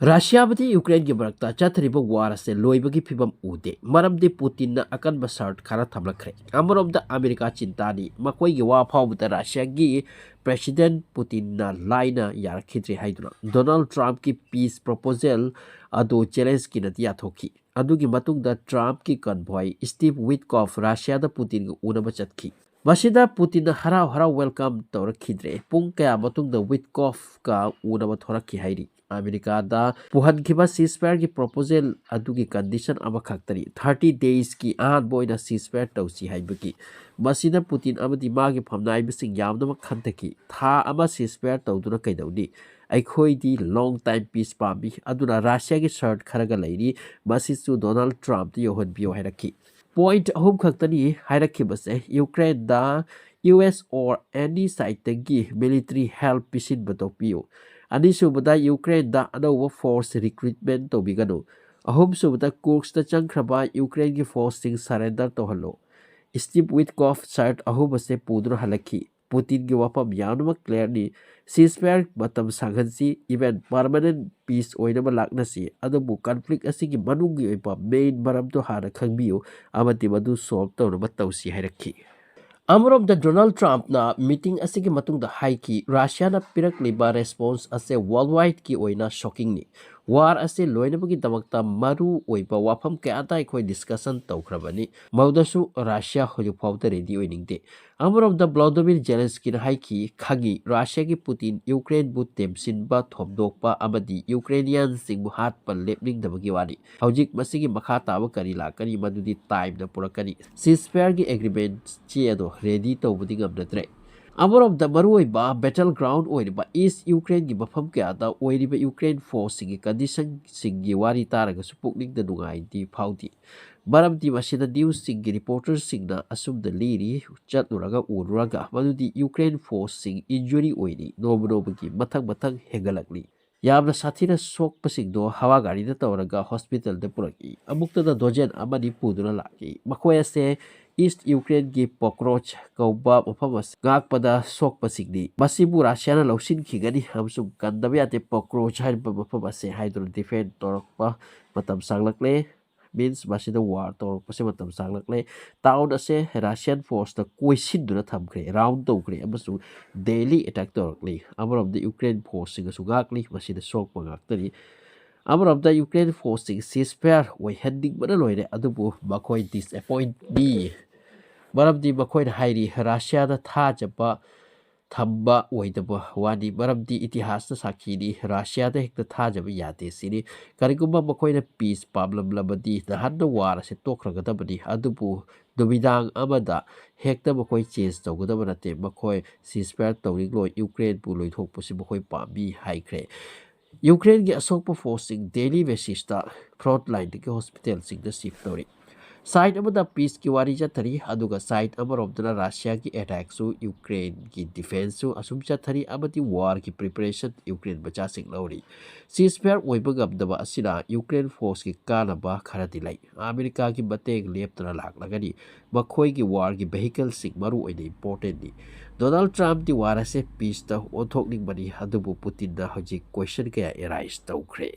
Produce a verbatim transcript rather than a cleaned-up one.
Russia ꯑꯃꯗꯤ ꯌꯨꯀ꯭ꯔꯦꯟꯒꯤ ꯃꯔꯛꯇ ꯆꯠꯊꯔꯤꯕ ꯋꯥꯔ ꯑꯁꯦ ꯂꯣꯏꯕꯒꯤ ꯐꯤꯕꯝ ꯎꯗꯦ, ꯃꯔꯝꯗꯤ ꯄꯨꯇꯤꯟꯅ ꯑꯀꯟꯕ ꯁꯔꯠ ꯈꯔ ꯊꯝꯂꯛꯈ꯭ꯔꯦ꯫ ꯑꯃꯔꯣꯝꯗ ꯑꯃꯦꯔꯤꯀꯥ ꯆꯤꯟꯇꯥꯅꯤ꯫ ꯃꯈꯣꯏꯒꯤ ꯋꯥ ꯐꯥꯎꯕꯗ ꯔꯁꯤꯌꯥꯒꯤ ꯄ꯭ꯔꯦꯁꯤꯗꯦꯟ ꯄꯨꯇꯤꯟꯅ ꯂꯥꯏꯅ ꯌꯥꯔꯛꯈꯤꯗ꯭ꯔꯦ ꯍꯥꯏꯗꯨꯅ ꯗꯣꯅꯥꯜꯗ ꯇ꯭ꯔꯝꯞꯀꯤ ꯄꯤꯁ ꯄ꯭ꯔꯣꯄꯣꯖꯦꯜ ꯑꯗꯨ ꯖꯦꯂꯦꯟꯁꯀꯤꯅꯗꯤ ꯌꯥꯊꯣꯛꯈꯤ꯫ ꯑꯗꯨꯒꯤ ꯃꯇꯨꯡꯗ ꯇ꯭ꯔꯝꯞꯀꯤ ꯀꯟꯚꯣꯏ ꯁ꯭ꯇꯤꯚ ꯋꯤꯠꯀꯣꯐ ꯔꯁꯤꯌꯥꯗ ꯄꯨꯇꯤꯟꯒ ꯎꯅꯕ ꯆꯠꯈꯤ꯫ ꯃꯁꯤꯗ ꯄꯨꯇꯤꯟꯅ ꯍꯔꯥꯎ ꯍꯔꯥꯎ ꯋꯦꯜꯀꯝ ꯇꯧꯔꯛꯈꯤꯗ꯭ꯔꯦ꯫ ꯄꯨꯡ ꯀꯌꯥ ꯃꯇꯨꯡꯗ ꯋꯤꯠꯀꯣꯐꯀ ꯎꯅꯕ ꯊꯣꯔꯛꯈꯤ ꯍꯥꯏꯔꯤ꯫ ꯑꯃꯦꯔꯤꯀꯥꯗ ꯄꯨꯍꯟꯈꯤꯕ ꯁꯤꯁꯐꯥꯌꯔꯒꯤ ꯄ꯭ꯔꯣꯄꯣꯖꯦꯜ ꯑꯗꯨꯒꯤ ꯀꯟꯗꯤꯁꯟ ꯑꯃꯈꯛꯇꯅꯤ, ꯊꯥꯔꯇꯤ ꯗꯦꯖꯀꯤ ꯑꯍꯥꯟꯕ ꯑꯣꯏꯅ ꯁꯤꯁꯐꯥꯌꯔ ꯇꯧꯁꯤ ꯍꯥꯏꯕꯒꯤ꯫ ꯃꯁꯤꯗ ꯄꯨꯇꯤꯟ ꯑꯃꯗꯤ ꯃꯥꯒꯤ ꯐꯝꯅꯥꯏꯕꯁꯤꯡ ꯌꯥꯝꯅꯃꯛ ꯈꯟꯊꯈꯤ꯫ ꯊꯥ ꯑꯃ ꯁꯤꯁꯐꯥꯌꯔ ꯇꯧꯗꯨꯅ ꯀꯩꯗꯧꯅꯤ? ꯑꯩꯈꯣꯏꯗꯤ ꯂꯣꯡ ꯇꯥꯏꯝ ꯄꯤꯁ ꯄꯥꯝꯃꯤ, ꯑꯗꯨꯅ ꯔꯁꯤꯌꯥꯒꯤ ꯁꯔꯠ ꯈꯔꯒ ꯂꯩꯔꯤ, ꯃꯁꯤꯁꯨ ꯗꯣꯅꯥꯜꯗ ꯇ꯭ꯔꯝꯞꯇ ꯌꯧꯍꯟꯕꯤꯌꯨ ꯍꯥꯏꯔꯛꯈꯤ꯫ ꯄꯣꯏꯟꯠ ꯑꯍꯨꯝ ꯈꯛꯇꯅꯤ ꯍꯥꯏꯔꯛꯈꯤꯕꯁꯦ: ꯌꯨꯀ꯭ꯔꯦꯟꯗ ꯌꯨ ꯑꯦꯁ ꯑꯣꯔ ꯑꯦꯅꯤ ꯁꯥꯏꯠꯇꯒꯤ ꯃꯤꯂꯤꯇꯔꯤ ꯍꯦꯜꯞ ꯄꯤꯁꯤꯟꯕ ꯇꯣꯛꯄꯤꯌꯨ꯫ ꯑꯅꯤꯁꯨꯕꯗ, ꯌꯨꯀ꯭ꯔꯦꯟꯗ ꯑꯅꯧꯕ ꯐꯣꯔꯁ ꯔꯤꯀ꯭ꯔꯨꯠꯃꯦꯟ ꯇꯧꯕꯤꯒꯅꯨ꯫ ꯑꯍꯨꯝꯁꯨꯕꯗ, ꯀꯨꯔꯁꯇ ꯆꯪꯈ꯭ꯔꯕ ꯌꯨꯀ꯭ꯔꯦꯟꯒꯤ ꯐꯣꯔꯁꯁꯤꯡ ꯁꯔꯦꯟꯗꯔ ꯇꯧꯍꯜꯂꯨ꯫ ꯁ꯭ꯇꯤꯚ ꯋꯤꯠꯀꯣꯐ ꯁꯔꯠ ꯑꯍꯨꯝ ꯑꯁꯦ ꯄꯨꯗꯨꯅ ꯍꯜꯂꯛꯈꯤ꯫ ꯄꯨꯇꯤꯟꯒꯤ ꯋꯥꯐꯝ ꯌꯥꯝꯅꯃꯛ ꯀ꯭ꯂꯤꯌꯔꯅꯤ꯫ ꯁꯤꯁꯐꯥꯌꯔ ꯃꯇꯝ ꯁꯥꯡꯍꯟꯁꯤ, ꯏꯚꯦꯟ ꯄꯔꯃꯅꯦꯟ ꯄꯤꯁ ꯑꯣꯏꯅꯕ ꯂꯥꯛꯅꯁꯤ, ꯑꯗꯨꯕꯨ ꯀꯟꯐ꯭ꯂꯤꯛ ꯑꯁꯤꯒꯤ ꯃꯅꯨꯡꯒꯤ ꯑꯣꯏꯕ ꯃꯦꯟ ꯃꯔꯝꯗꯨ ꯍꯥꯟꯅ ꯈꯪꯕꯤꯌꯨ ꯑꯃꯗꯤ ꯃꯗꯨ ꯁꯣꯜꯕ ꯇꯧꯅꯕ ꯇꯧꯁꯤ ꯍꯥꯏꯔꯛꯈꯤ꯫ ꯑꯃꯔꯣꯝꯗ ꯗꯣꯅꯥꯜꯗ ꯇ꯭ꯔꯝꯞꯅ ꯃꯤꯇꯤꯡ ꯑꯁꯤꯒꯤ ꯃꯇꯨꯡꯗ ꯍꯥꯏꯈꯤ, ꯔꯁꯤꯌꯥꯅ ꯄꯤꯔꯛꯂꯤꯕ ꯔꯦꯁꯄꯣꯟꯁ ꯑꯁꯦ ꯋꯥꯔꯜꯗ ꯋꯥꯏꯗꯀꯤ ꯑꯣꯏꯅ ꯁꯣꯛꯀꯤꯡꯅꯤ꯫ ꯋꯥꯔ ꯑꯁꯤ ꯂꯣꯏꯅꯕꯒꯤꯗꯃꯛꯇ ꯃꯔꯨ ꯑꯣꯏꯕ ꯋꯥꯐꯝ ꯀꯌꯥꯗ ꯑꯩꯈꯣꯏ ꯗꯤꯁꯀꯁꯟ ꯇꯧꯈ꯭ꯔꯕꯅꯤ꯫ ꯃꯗꯨꯗꯁꯨ ꯔꯁꯤꯌꯥ ꯍꯧꯖꯤꯛ ꯐꯥꯎꯗ ꯔꯦꯗꯤ ꯑꯣꯏꯅꯤꯡꯗꯦ꯫ ꯑꯃꯔꯣꯝꯗ ꯚ꯭ꯂꯥꯗꯤꯃꯤꯔ ꯖꯦꯂꯦꯟꯁꯀꯤꯅ ꯍꯥꯏꯈꯤ, ꯈꯪꯉꯤ, ꯔꯁꯤꯌꯥꯒꯤ ꯄꯨꯇꯤꯟ ꯌꯨꯀ꯭ꯔꯦꯟꯕꯨ ꯇꯦꯝꯁꯤꯟꯕ ꯊꯣꯝꯗꯣꯛꯄ ꯑꯃꯗꯤ ꯌꯨꯀ꯭ꯔꯦꯅꯤꯌꯥꯟꯁꯤꯡꯕꯨ ꯍꯥꯠꯄ ꯂꯦꯞꯅꯤꯡꯗꯕꯒꯤ ꯋꯥꯅꯤ꯫ ꯍꯧꯖꯤꯛ ꯃꯁꯤꯒꯤ ꯃꯈꯥ ꯇꯥꯕ ꯀꯔꯤ ꯂꯥꯛꯀꯅꯤ, ꯃꯗꯨꯗꯤ ꯇꯥꯏꯝꯅ ꯄꯨꯔꯛꯀꯅꯤ꯫ ꯁꯤꯁꯐꯥꯌꯔꯒꯤ ꯑꯦꯒ꯭ꯔꯤꯃꯦꯟ ꯆꯦ ꯑꯗꯣ ꯔꯦꯗꯤ ꯇꯧꯕꯗꯤ ꯉꯝꯅꯗ꯭ꯔꯦ꯫ ꯑꯃꯔꯣꯝꯗ ꯃꯔꯨꯑꯣꯏꯕ ꯕꯦꯇꯜ ꯒ꯭ꯔꯥꯎꯟ ꯑꯣꯏꯔꯤꯕ ꯏꯁ ꯌꯨꯀ꯭ꯔꯦꯟꯒꯤ ꯃꯐꯝ ꯀꯌꯥꯗ ꯑꯣꯏꯔꯤꯕ ꯌꯨꯀ꯭ꯔꯦꯟ ꯐꯣꯔꯁꯁꯤꯡꯒꯤ ꯀꯟꯗꯤꯁꯟꯁꯤꯡꯒꯤ ꯋꯥꯔꯤ ꯇꯥꯔꯒꯁꯨ ꯄꯨꯛꯅꯤꯡꯗ ꯅꯨꯡꯉꯥꯏꯗꯤ ꯐꯥꯎꯗꯦ꯫ ꯃꯔꯝꯗꯤ ꯃꯁꯤꯗ ꯅ꯭ꯌꯨꯁꯁꯤꯡꯒꯤ ꯔꯤꯄꯣꯔꯇꯔꯁꯤꯡꯅ ꯑꯁꯨꯝꯅ ꯂꯤꯔꯤ, ꯆꯠꯂꯨꯔꯒ ꯎꯔꯨꯔꯒ, ꯃꯗꯨꯗꯤ ꯌꯨꯀ꯭ꯔꯦꯟ ꯐꯣꯔꯁꯁꯤꯡ ꯏꯟꯖꯨꯔꯤ ꯑꯣꯏꯔꯤ, ꯅꯣꯡꯃ ꯅꯣꯡꯃꯒꯤ ꯃꯊꯪ ꯃꯊꯪ ꯍꯦꯟꯒꯠꯂꯛꯂꯤ꯫ ꯌꯥꯝꯅ ꯁꯥꯊꯤꯅ ꯁꯣꯛꯄꯁꯤꯡꯗꯣ ꯍꯋꯥ ꯒꯥꯔꯤꯗ ꯇꯧꯔꯒ ꯍꯣꯁꯄꯤꯇꯥꯜꯗ ꯄꯨꯔꯛꯏ꯫ ꯑꯃꯨꯛꯇꯗ ꯗꯣꯖꯟ ꯑꯃꯅꯤ ꯄꯨꯗꯨꯅ ꯂꯥꯛꯏ꯫ ꯃꯈꯣꯏ ꯑꯁꯦ ꯏꯁ ꯌꯨꯀ꯭ꯔꯦꯟꯒꯤ ꯄꯣꯀ꯭ꯔꯣꯆ ꯀꯧꯕ ꯃꯐꯝ ꯑꯁꯤ ꯉꯥꯛꯄꯗ ꯁꯣꯛꯄꯁꯤꯡꯅꯤ꯫ ꯃꯁꯤꯕꯨ ꯔꯁꯤꯌꯥꯅ ꯂꯧꯁꯤꯟꯈꯤꯒꯅꯤ ꯑꯃꯁꯨꯡ ꯀꯟꯗꯕ ꯌꯥꯗꯦ꯫ ꯄꯣꯀ꯭ꯔꯣꯆ ꯍꯥꯏꯔꯤꯕ ꯃꯐꯝ ꯑꯁꯦ ꯍꯥꯏꯗꯨꯅ ꯗꯤꯐꯦꯟ ꯇꯧꯔꯛꯄ ꯃꯇꯝ ꯁꯥꯡꯂꯛꯂꯦ꯫ ꯃꯤꯟꯁ ꯃꯁꯤꯗ ꯋꯥꯔ ꯇꯧꯔꯛꯄꯁꯦ ꯃꯇꯝ ꯁꯥꯡꯂꯛꯂꯦ꯫ ꯇꯥꯎꯟ ꯑꯁꯦ ꯔꯁꯤꯌꯥꯟ ꯐꯣꯔꯁꯅ ꯀꯣꯏꯁꯤꯟꯗꯨꯅ ꯊꯝꯈ꯭ꯔꯦ, ꯔꯥꯎꯟ ꯇꯧꯈ꯭ꯔꯦ ꯑꯃꯁꯨꯡ ꯗꯦꯂꯤ ꯑꯦꯇꯦꯛ ꯇꯧꯔꯛꯂꯤ꯫ ꯑꯃꯔꯣꯝꯗ ꯌꯨꯀ꯭ꯔꯦꯟ ꯐꯣꯔꯁꯁꯤꯡꯅꯁꯨ ꯉꯥꯛꯂꯤ, ꯃꯁꯤꯗ ꯁꯣꯛꯄ ꯉꯥꯛꯇꯅꯤ꯫ ꯑꯃꯔꯣꯝꯗ ꯌꯨꯀ꯭ꯔꯦꯟ ꯐꯣꯔꯁꯁꯤꯡ ꯁꯤꯁ ꯐꯥꯌꯔ ꯑꯣꯏꯍꯟꯅꯤꯡꯕꯅ ꯂꯣꯏꯔꯦ, ꯑꯗꯨꯕꯨ ꯃꯈꯣꯏ ꯗꯤꯁꯑꯦꯄꯣꯏꯟꯠꯅꯤ꯫ ꯃꯔꯝꯗꯤ ꯃꯈꯣꯏꯅ ꯍꯥꯏꯔꯤ, ꯔꯁꯤꯌꯥꯗ ꯊꯥꯖꯕ ꯊꯝꯕ ꯑꯣꯏꯗꯕ ꯋꯥꯅꯤ, ꯃꯔꯝꯗꯤ ꯏꯇꯤꯍꯥꯁꯅ ꯁꯥꯈꯤꯅꯤ, ꯔꯁꯤꯌꯥꯗ ꯍꯦꯛꯇ ꯊꯥꯖꯕ ꯌꯥꯗꯦ ꯁꯤꯅꯤ꯫ ꯀꯔꯤꯒꯨꯝꯕ ꯃꯈꯣꯏꯅ ꯄꯤꯁ ꯄꯥꯝꯂꯝꯂꯕꯗꯤ ꯅꯍꯥꯟꯅ ꯋꯥꯔ ꯑꯁꯤ ꯇꯣꯛꯈ꯭ꯔꯒꯗꯕꯅꯤ, ꯑꯗꯨꯕꯨ ꯅꯨꯃꯤꯗꯥꯡ ꯑꯃꯗ ꯍꯦꯛꯇ ꯃꯈꯣꯏ ꯆꯦꯟꯖ ꯇꯧꯒꯗꯕ ꯅꯠꯇꯦ꯫ ꯃꯈꯣꯏ ꯁꯤꯁ ꯐꯥꯌꯔ ꯇꯧꯅꯤꯡꯂꯣꯏ, ꯌꯨꯀ꯭ꯔꯦꯟꯕꯨ ꯂꯣꯏꯊꯣꯛꯄꯁꯤ ꯃꯈꯣꯏ ꯄꯥꯝꯃꯤ ꯍꯥꯏꯈ꯭ꯔꯦ꯫ ꯌꯨꯀ꯭ꯔꯦꯟꯒꯤ ꯑꯁꯣꯛꯄ ꯐꯣꯔꯁꯁꯤꯡ ꯗꯦꯂꯤ ꯕꯦꯁꯤꯁꯇ ꯐ꯭ꯔꯣꯟꯠ ꯂꯥꯏꯟꯗꯒꯤ ꯍꯣꯁꯄꯤꯇꯥꯜꯁꯤꯡꯗ ꯁꯤꯐ ꯇꯧꯔꯤ꯫ ꯁꯥꯏꯠ ꯑꯃꯗ ꯄꯤꯁꯀꯤ ꯋꯥꯔꯤ ꯆꯠꯊꯔꯤ, ꯑꯗꯨꯒ ꯁꯥꯏꯠ ꯑꯃꯔꯣꯝꯗꯅ ꯔꯁꯤꯌꯥꯒꯤ ꯑꯦꯇꯦꯛꯁꯨ, ꯌꯨꯀ꯭ꯔꯦꯟꯒꯤ ꯗꯤꯐꯦꯟꯁꯁꯨ ꯑꯁꯨꯝ ꯆꯠꯊꯔꯤ, ꯑꯃꯗꯤ ꯋꯥꯔꯒꯤ ꯄ꯭ꯔꯤꯄꯦꯔꯦꯁꯟ ꯌꯨꯀ꯭ꯔꯦꯟ ꯃꯆꯥꯁꯤꯡ ꯂꯧꯔꯤ꯫ ꯁꯤꯁ ꯐꯥꯌꯔ ꯑꯣꯏꯕ ꯉꯝꯗꯕ ꯑꯁꯤꯅ ꯌꯨꯀ꯭ꯔꯦꯟ ꯐꯣꯔꯁꯀꯤ ꯀꯥꯟꯅꯕ ꯈꯔꯗꯤ ꯂꯩ꯫ ꯑꯃꯦꯔꯤꯀꯥꯒꯤ ꯃꯇꯦꯡ ꯂꯦꯞꯇꯅ ꯂꯥꯛꯂꯒꯅꯤ꯫ ꯃꯈꯣꯏꯒꯤ ꯋꯥꯔꯒꯤ ꯚꯦꯍꯤꯀꯜꯁꯤꯡ ꯃꯔꯨ ꯑꯣꯏꯅ ꯏꯝꯄꯣꯔꯇꯦꯟꯠꯅꯤ꯫ ꯗꯣꯅꯥꯜꯗ ꯇ꯭ꯔꯝꯞꯇꯤ ꯋꯥꯔ ꯑꯁꯦ ꯄꯤꯁꯇ ꯑꯣꯟꯊꯣꯛꯅꯤꯡꯕꯅꯤ, ꯑꯗꯨꯕꯨ ꯄꯨꯇꯤꯟꯅ ꯍꯧꯖꯤꯛ ꯀꯣꯏꯁꯟ ꯀꯌꯥ ꯑꯦꯔꯥꯏꯁ ꯇꯧꯈ꯭ꯔꯦ꯫